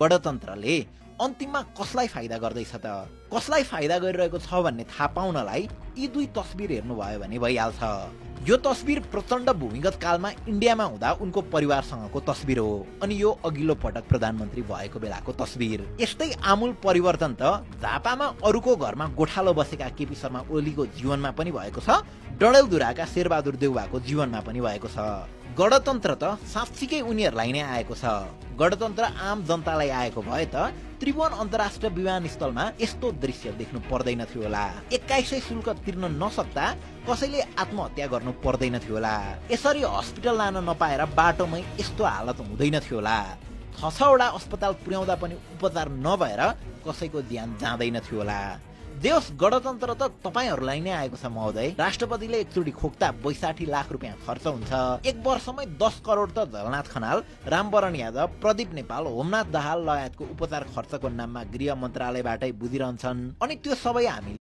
गणतन्त्रले अन्तिममा कसलाई फाइदा गर्दैछ त, कसलाई फाइदा गरिरहेको छ भन्ने थाहा पाउनलाई यी दुई तस्बिर हेर्नुभयो भने भइहाल्छ। यो तस्बिर प्रचण्ड भूमिगत कालमा इन्डियामा हुँदा उनको परिवारसँगको तस्बिर हो अनि यो अघिल्लो पटक प्रधानमन्त्री भएको बेलाको तस्बिर। यस्तै आमूल परिवर्तन त झापामा अरूको घरमा गोठालो बसेका केपी शर्मा ओलीको जीवनमा पनि भएको छ, डडेलधुराका शेरबहादुर देउवाको जीवनमा पनि भएको छ। गणतन्त्र त साँच्चीकै उनीहरूलाई नै आएको छ। गणतन्त्र आम जनतालाई आएको भए त त्रिभुवन अन्तर्राष्ट्रिय विमानस्थलमा यस्तो दृश्य देख्नु पर्दैन थियो होला। 2100 शुल्क तिर्न नसक्दा कसैले आत्महत्या गर्नु पर्दैन थियो होला। यसरी हस्पिटल लान नपाएर बाटोमै यस्तो हालत हुँदैन थियो होला। 6वटा अस्पताल पुर्याउँदा पनि उपचार नभएर कसैको ज्यान जाँदैन थियो होला। देश गणतन्त्र त तपाईहरुलाई नै आएको छ महोदय। राष्ट्रपतिले एकचोटि खोक्ता 62 लाख रुपियाँ खर्च हुन्छ। एक वर्षमै 10 करोड त झलनाथ खनाल, रामवरण यादव, प्रदीप नेपाल, होमनाथ दाहाल लगायतको उपचार खर्चको नाममा गृह मन्त्रालयबाटै बुझिरहन्छन्। अनि त्यो सबै हामी